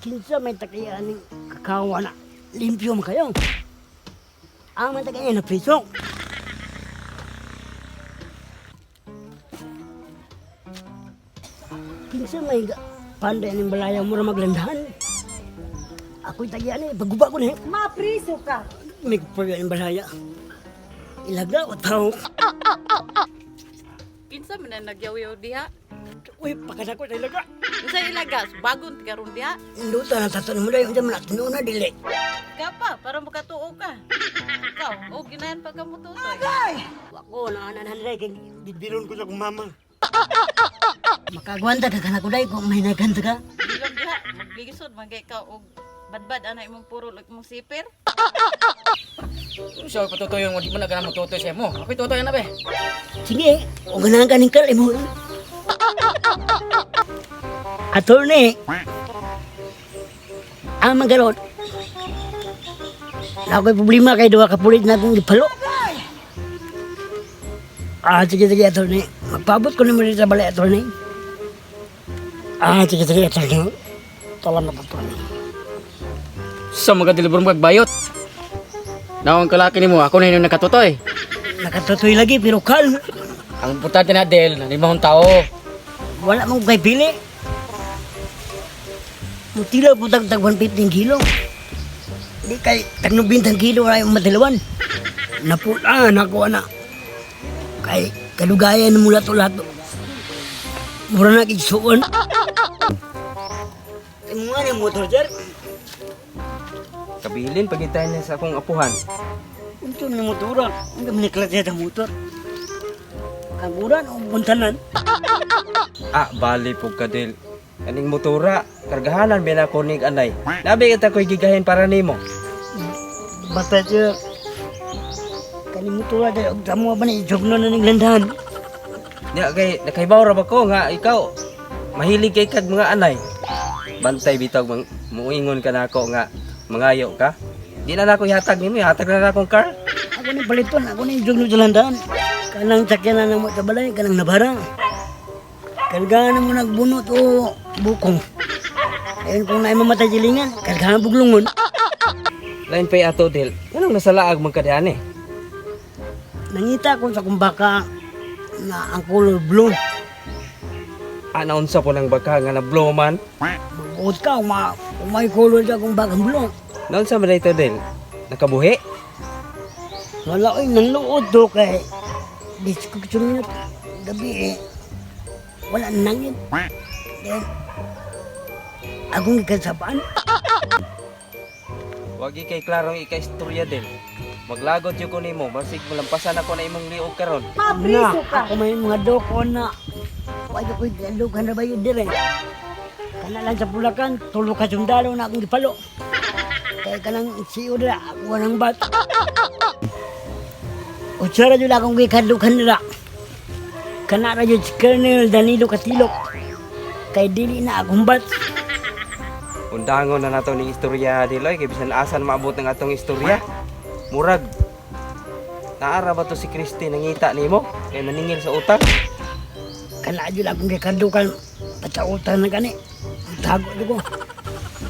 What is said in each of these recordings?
Kinsa may takiya ning kakawa na limpyo man kayo. Ang may takiya na piso. Kinsa may panday ning balaya mura maglandahan. Ako'y tagiya ni, pagguba ko ni. Mapriso ka. May pagya ning balaya. Ilaga o tao. Kinsa man na nagyaw-yaw diha? Uy, pakadako sa ilaga. Unsa ilaga? Bagon ti karon diha? Induta na tatanong mo dahil, unsa man na dili. Ka pa para makatuo ka. Ikaw, o ginahan pa ka mo tutoy. Wako na anan kay bibilon ko sa akong mama. Makagwanta ka kana ko dai kung may nagkanta ka. Bilon diha, maglisod man kay ka og badbad ana imong puro ug imong siper. Sa patutoy mo, di mo na ganang magtutoy sa mo. Ako'y tutoy na be. Sige, o ganahan ka ning kal imo. Attorney. Ang magalot. Na ako'y problema kay duha ka pulit na akong gipalo. Ah, sige, sige, attorney. Magpaabot ko nimo dito sa balay, attorney. Ah, sige, sige, attorney. Salamat, attorney. Sa mga deliver mo kagbayot. Naong kalaki nimo, ako na yung nakatutoy. Nakatutoy lagi, pero kal. Ang importante na del, limang tao. Wala mong kay pili. Mutila po tag tag 115 kilo. Di kay tag 90 kilo ay matilawan. Napula na ako ana. Kay kalugayan mo lato-lato. Mura na kigsuon. Imo nga ni motor sir. Kabilin pagitahin niya sa akong apuhan. Unto ni motora. Ang kami ni klase sa motor. Kaguran o buntanan. Ah, bali po kadil. Kaning motora, kargahanan ba na ko nig anay. Labi kita ko'y gigahin para nimo. Basta sir. Kani motora dahil og tamo ba ni ijogno na ning landahan. Nya kay nakaibaw ra ba ko nga ikaw mahilig kay kag mga anay. Bantay bitaw mang muingon ka nako nga mangayo ka. Di na nako ihatag nimo, ihatag na na akong car. Ako ni paliton, ako ni jugno jalandan. Kanang sakyanan ng sa balay, kanang nabara. Kargahan mo nagbunot o bukong. Ayun kung naay mamatay jilingan, kargahan buglungon. Lain pay ato dil. Nganong nasalaag man ka dihan eh? Nangita ko sa kumbaka na ang color blue. Ah, naunsa po ng baka nga na blow man. Magbuot ka, kung may color sa kumbaka blue. Naunsa man ito dil? Nakabuhi? Wala oy, nanluod do kay diskusyon gabi eh. Wala nangin. Then, akong ikasapaan. Wagi kay klarong ika-istorya din. Maglagot yung ko nimo, basig malampasan ako na imong liog karon. Na, ako may mga doko na. Wala ko'y galugan na ba yun dire? Kana lang sa Bulacan, tulo ka sundalo na akong gipalo. Kaya kanang siyo nila, ako nang bat. Utsara yun akong gikalukan nila. Kana ra yun si Colonel Danilo Katilok. Kay dili na akong bat. Undangon na nato ning istorya diloy kay bisan asan maabot ng atong istorya. Murag naara ba to si Christy nangita nimo kay naningil sa utang? Kana yun akong gikalukan. Patautan na gani. Tago ko.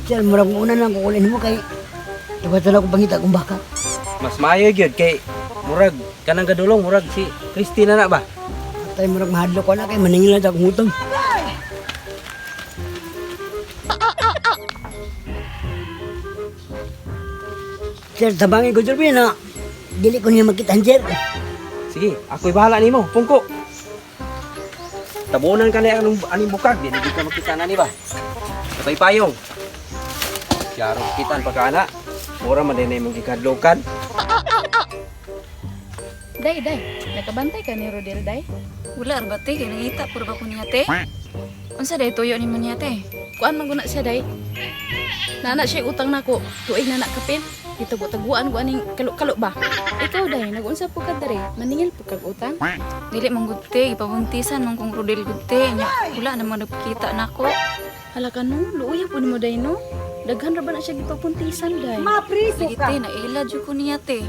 Sir, murag una lang kukulin mo kay Duwatan ako pangita kung baka. Mas maayo gyud kay murag kanang gadulong murag si Christy na na ba? Tay murag mahadlok ko na kay maningil na sa akong utang. Sir, tabangin ko sir na dili ko niya makitaan sir. Sige, ako'y bahala nimo, pungko. Tabunan ka na anong aning bukag, di na gyud ka makita na ni ba? Patay payong. Klaro kitaan pa ka ana. Mura man din na imong gikadlokan. Day, day. Nakabantay ka ni Rodel, day. Wala ra ba te kay nangita puro ba ko niya te? Unsa day tuyo nimo niya te? Kuan man guna siya, day. Nana siya utang nako. Tuig na nakapin. Gitago-taguan ko aning kalo-kalo ba. Ikaw, day, nagunsa po ka dere. Maningil po kag utang. Dili man gud te, gipabuntisan man kong Rodel gud te. Nya wala na man nagpakita nako. Hala ka no, luoya po nimo day no. Daghan ra ba na siya gipapuntisan, day? Mapriso Lagi ka. te, naila jud ko niya te.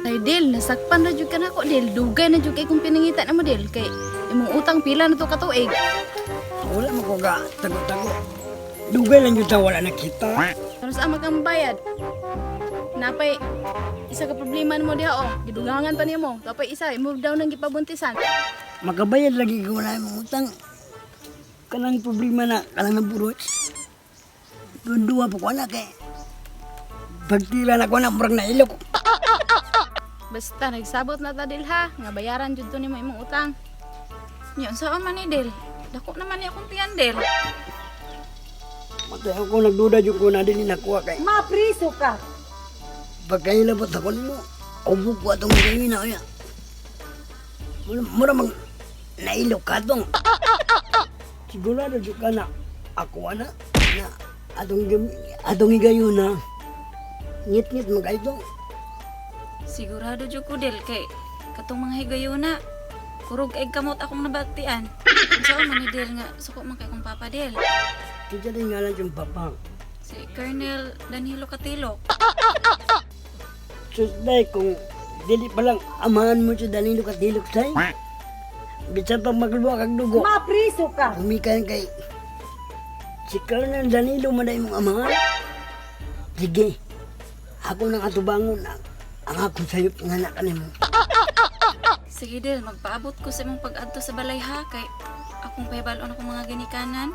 Ay, Del, nasakpan na jud ka nako, Del. Dugay na jud kay kung pinangita na mo, Del. Kay imong utang pila na to ka tuig. Wala mo ko ga tago-tago. Dugay lang yun ta wala nakita. Ano sa ama kang bayad? Napay isa ka problema nimo diha oh. Gidugangan pa nimo. Tapay isa imo daw nang gipabuntisan. Makabayad lagi ko wala imong utang. Kanang problema na kanang naburot. Duwa pa ko anak eh. Pagtira na ko na murag na ilok. Basta nagsabot na ta Del ha, nga bayaran jud to nimo imong utang. Nya unsaon man ni Del? Dako naman ni akong tiyan, Del. Matay ako nagduda jud ko na dili nakuha kay. Mapriso ka. Pagkailabot ako nimo, ubo ko atong gawin na uya. Mura mang nailok ka tong. Sigurado jud ka na ako ana na atong higayon na ngit-ngit magayto. Sigurado jud ko, Del, kay katong mga higayuna. Kurog ay kamot akong nabatian. Unsaon man ni Del nga suko man kay akong papa, Del? Kita din nga lang yung papa. Si Colonel Danilo Katilok. Sus day, kung dili pa lang amahan mo si Danilo Katilok say. Bisan pa magluwa kag dugo. Mapriso ka. Humikan kay si Colonel Danilo man mong amahan. Sige, ako nang atubangon ang akong sayop nga na kanimo. Sige, Del, magpaabot ko sa imong pag-adto sa balay ha kay akong pahibalon akong mga ginikanan.